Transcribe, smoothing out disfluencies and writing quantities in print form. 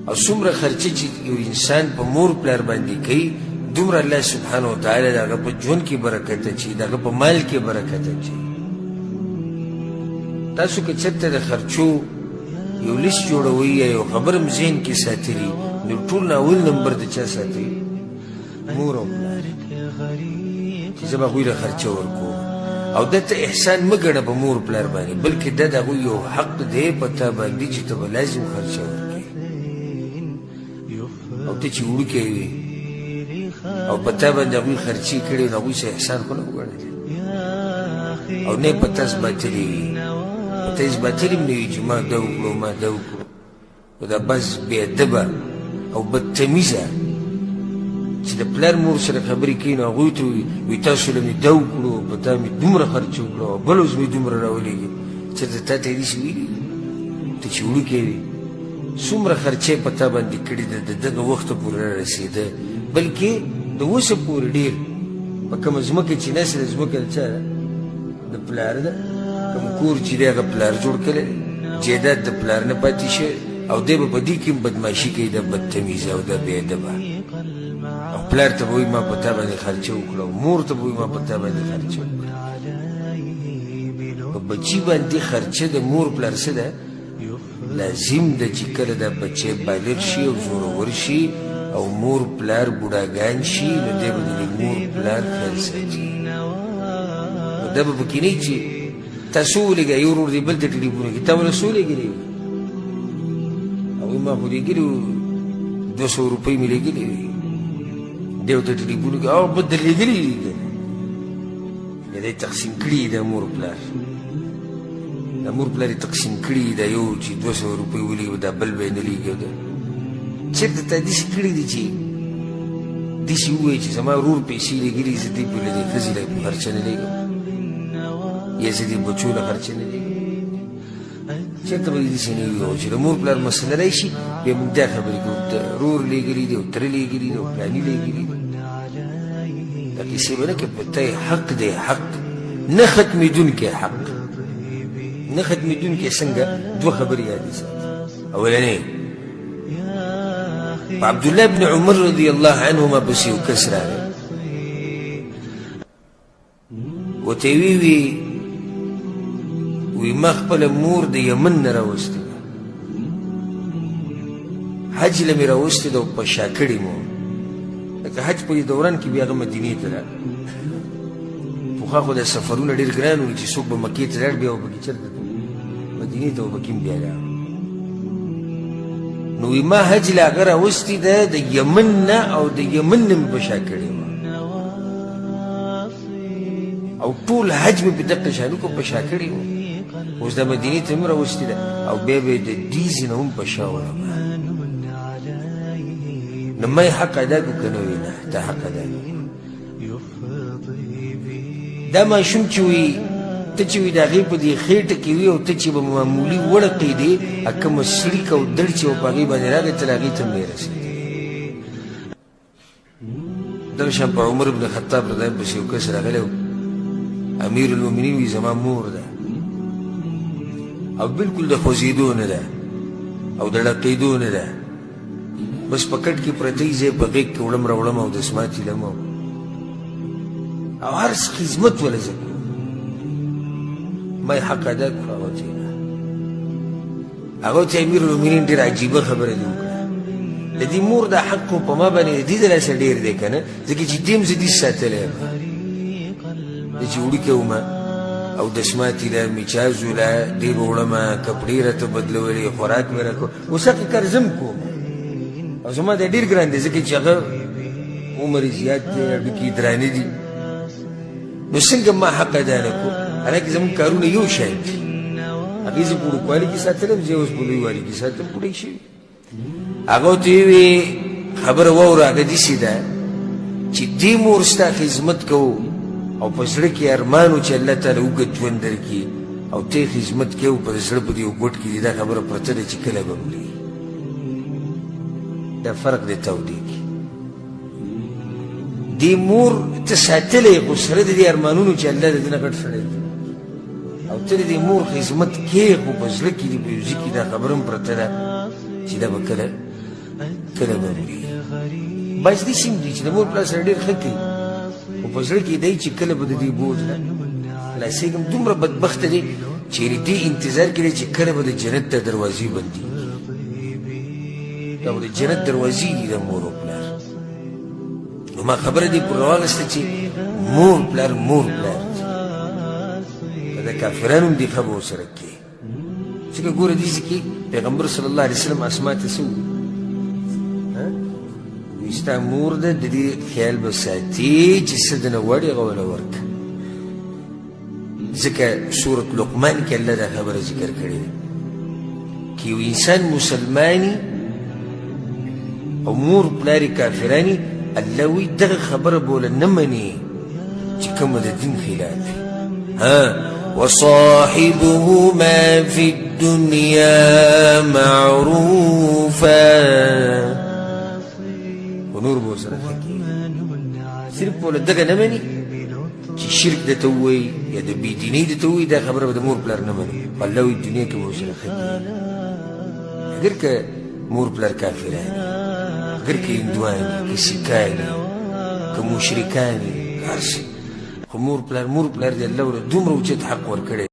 او څومره خرچه چې یو انسان په مور پلار باندې کوي، دومره الله سبحانه وتعالی د هغه په ژوند کې برکت اچوي، د هغه په مال کې برکت اچوي. تاسو که چېرته د خرچو یو لیست جوړوئ یا یو خبر هم ذهن کې ساتلي، نو ټول نه اول نمبر د چا ساتئ؟ مور او پلار، چې زه به هغوی له خرچه ورکوم. او دا ته احسان مه ګڼه په مور پلار باندې، بلکې دا د هغوی یو حق دی په تا باندې چې ته به لازم خرچه ورکوې. او ته چې وړوکی وې او په تا باندې هغوی خرچې کړې، نو هغوی څه احسان خو نه وګڼلی، او نه یې په تا زباتلي وي، په تا یې زباتلي هم نه وي چې ما دا وکړو ما دا وکړو. خو دا بس بې ادبه او بدتمیزه چې د پلار مور سره خبرې کوي، نو هغوی ته وایي تاسو له مې دا وکړو، په تا مې دومره خرچ وکړو، او بل ورځ مې دومره راولېږي. چېرته تا ته یې داسې ویلي؟ ته چې وړوکی وې څومره خرچه یې په تا باندې کړې ده، د دغه وخته پورې را رسېده، بلکې د اوسه پورې ډېر. په کومه ځمکه چې ناست ده، ځمکه د چا ده؟ د پلار ده. کوم کور چې دی هغه پلار جوړ کړی دی، جایداد د پلار نه پاتې شوی، او دی به په دې کې هم بدماشي کوي، دا بدتمیزه او دا بې ادبه. او پلار ته به وایي ما په تا باندې خرچه وکړه، او مور ته به وایي ما په تا باندې خرچه وکړه. په بچي باندې خرچه د مور پلار څه ده؟ لازم ده چې کله دا بچی بالغ شي او زورور شي او مور پلار بوډاګان شي، نو دی به د دې مور پلار خیال ساتي. نو دا به پکې نه چې تاسو ولېږه، یو ورور دې بل ته ټلیفون وکړي، تا وله څو لېږلې وي؟ هغوی ما خو لېږلي وو 200 روپۍ مې لېږلې وي. دی ورته ټلیفون وکړي، او بل در لېږلي دي که نه؟ دی تقسیم کړي د مور پلار، د مور پلار یې تقسیم کړي، دا یو چې 200 روپۍ ولېږي، دا بل به یې نه لېږي. دا چېرته تا داسې کړي دي چې داسې ووایي چې زما ورور پیسې لېږلي، زه دې له دې ښځې له خرچه نه لېږم، یا زه دې بچو له خرچه نه لېږم؟ چېرته به دې داسې نه وي. او چې د مور پلار مسله راشي، بیا موږ دا خبرې کوو، ورور لېږلي دي او تره لېږلي دي او پلاني لېږلي دي. دا کیسې به نه کوې، په تا یې حق دی، حق نه ختمېدونکی، حق نه ختمېدونکی. څنګه؟ دوه خبرې یادې ساتي. اولنی، په عبدالله بن عمر رضی الله عنهما پسې یو کس راغی، ورته یې ووی وی ما خپله مور د یمن نه راوستې ده، حج له مې راوستې ده او په شا کړې مو، لکه حج په دې دوران کې بیا هغه مدینې ته راغی. پخوا خو دا سفرونه ډېر ګران وو چې څوک به مکې ته لاړ، بیا به پکې چېرته مدینې ته به پکې هم بیا لاړ. نو وی ما حج له هغه راوستې ده د یمن نه، او د یمن نه مې په شا کړې وه، او ټول حج مې په دقه شان وکړو، په شا کړی وو. اوس د مدینې ته مې راوستې ده، او بیا به یې د دې ځای نه هم په شا وړم. نو ما یې حق ادا کړو که نه؟ وي نه، تا حق ادا نه کړو. دا ماشوم چې وي، ته چې وي د هغې په دې خېټه کې وي، او ته چې به معمولي وړقېدې، کومه څړیکه او دړ چې به په هغې باندې راغی، ته له هغې ته هم نه رسېدې. دغه شان په عمر بن خطاب رضی الله پسې یو کس راغلی و، امیر المؤمنین وي زما مور ده، او بالکل د خوځېدو نه ده او د ړقېدو نه ده، بس په کټ کې پرته یې، زه یې په غېږ کې وړم راوړم او دسمات یې لم او هر څه خدمت وله زه کوم، ما یې حق ادا کړو. هغه ته نه، هغه ته امیر المؤمنین ډېره عجیبه خبره دې وکړه، د دې مور دا حق خو په ما باندې د دې د لاسه ډېر دی که نه، ځکه چې دې هم زه دې ساتلی یم، زه چې وړوکی وم او دسماتي له میچازو له دې به وړمه، کپړې راته بدلولې، خوراک مې راکړو، اوس هغه کار زه هم کوم، او زما دا ډېر ګران دی، ځکه چې هغه عمر یې زیات دی، هډوکي یې درانه دي، نو څنګه ما حق ادا نه کړو؟ حالانکه زموږ کارونه یو شان دي، هغې زه په وړوکوالي کې ساتلی یم، زه اوس په لویوالي کې ساتم، بوډۍ شوي. هغه ورته ووی خبره واوره، هغه داسې ده چې دې مور ستا خدمت کوو او په زړه کې ارمان و چې الله تعالی اوږد ژوند درکړي، او ته یې خدمت کوې، او په زړه په دې ګوټ کې دې دا خبره پرته ده چې کله به مري. دا فرق دی تا او دې کې. دې مور ته ساتلی خو سره د دې ارمانونو چې الله د دې نه غټ سړی دی، او ته د دې مور خدمت کوې، خو په زړه کې دې په یو ځای کې دا خبره هم پرته ده چې دا به کله. کله به مري. بعض داسې هم دي چې د مور پلار سره ډېر ښه کوي، خو په زړه کې دی چې کله به د دې بوج نه خلاصېږم. دومره بدبخته دی چې یعنې دې انتظار کې دی چې کله به د جنت ته دروازې بندېږي. دا خو د جنت دروازې دي د مور او پلار. نو ما خبره دې پر راواخیسته چې مور پلار مور پلار دی، که د کافرانو هم دې ښه به ورسره کې. ځکه ګوره دې ځای کې پیغمبر صلی الله علیه وسلم اسما ته څه وویل؟ وایي ستا مور ده، د دې خیال به ساتي چې څه درنه غواړي هغه وله ورکړه. ځکه سورة لقمان کې الله دا خبره ذکر کړې ده که یو انسان مسلماني او مور پلار یې کافراني، الله وایي دغه خبره به وله نه مني چې کومه د دین خلاف وي. ها وصاحبهما في الدنيا معروفا، خو نور به ورسره ښه کېږي. صرف به وله دغه نه مني چې شرک درته ووایي یا د بېدینۍ درته ووایي، دا خبره به د مور پلار نه مني. خو الله وایي دنیا کې به ورسره ښه کېږي. اګر که مور پلار کافران وي، اګر که هندوان وي، که سیکان وي، که مشرکان وي، هر څه، خو مور پلار مور پلار دی. الله ورته دومره اوچت حق ورکړی.